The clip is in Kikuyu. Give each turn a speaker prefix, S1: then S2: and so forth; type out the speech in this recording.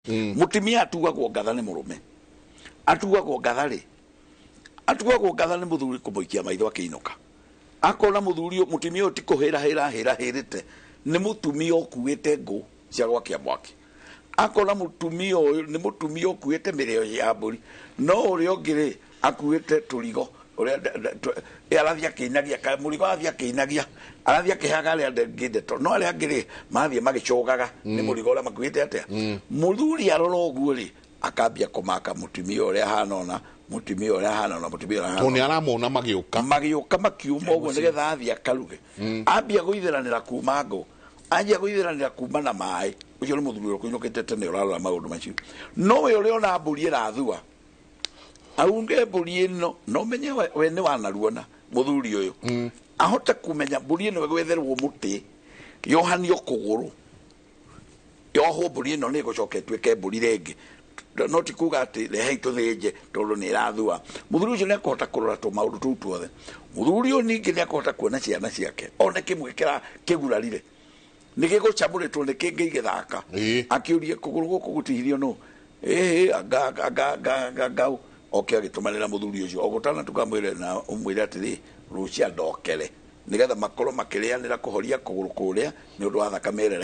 S1: Mũtumia atuagwo ngatha nĩ mũrũme, atuagwo ngatha rĩ, atuagwo ngatha nĩ mũthuri kũmũikia maitho akĩinũka, akona mũthuri ũyũ, mũtumia ũyũ ti kũhĩrahĩra ahĩrahĩrĩte, nĩ mũtumia ũkuĩte ngũ cia gwakia mwaki, akona mũtumia ũyũ nĩ mũtumia ũkuĩte mĩrĩo ya mbũri, no ũrĩa ũngĩ rĩ, akuĩte tũrigo ũrĩa arathiĩ akĩinagia, mũrigo arathiĩ akĩinagia, arathiĩ akĩheaga arĩa angĩ ndeto, no arĩa angĩ rĩ, marathiĩ magĩcũgaga nĩ mũrigo ũrĩa makuĩte atĩa. Mũthuri arora ũguo rĩ, akambia kũmaka mũtumia ũrĩa ahana ũna, mũtumia ũrĩa ahana ũna, mũtumia ũrĩa ahana.
S2: Tondũ nĩ aramona magĩũka.
S1: Magĩũka makiuma ũguo nĩgetha athiĩ akaruge, ambia gũithĩranĩra kuma ngũ, anjia gũithĩranĩra kuma na maĩ. Ũcio nĩ mũthuri ũrĩa ũkũinũkĩte tene ũrarora maũndũ macio. No we ũrĩa ona mbũri ĩrathua, aunge mbũri ĩno, no menye we nĩ wanaruona mũthuri ũyũ, ahote kũmenya mbũri ĩno ĩgwetherwo mũtĩ, yohanio kũgũrũ, yohwo, mbũri ĩno nĩ ĩgũcoka ĩtuĩke mbũri rĩngĩ. No ti kuga atĩ rehei tũthĩnje tondũ nĩ ĩrathua. Mũthuri ũcio nĩ akũhota kũrora tũ maũndũ tũu tuothe. Mũthuri ũyũ ningĩ nĩ akũhota kuona ciana ciake, one kĩmwe kĩra kĩgurarire, nĩ gĩgũcamũrĩtwo nĩ kĩngĩ igĩthaka. Akĩũrie kũgũrũ gũkũ gũtihithio nũ, ĩhĩ anga anga anga anga ngau oke agĩtũmanĩra mũthuri ũcio o gũtanatuka, mwĩre na ũmwĩre atĩrĩ, rũcia ndokere, nĩgetha makorwo makĩrĩanĩra kũhoria kũgũrũ kũrĩa nĩ ũndũ wa thakame ĩrĩa.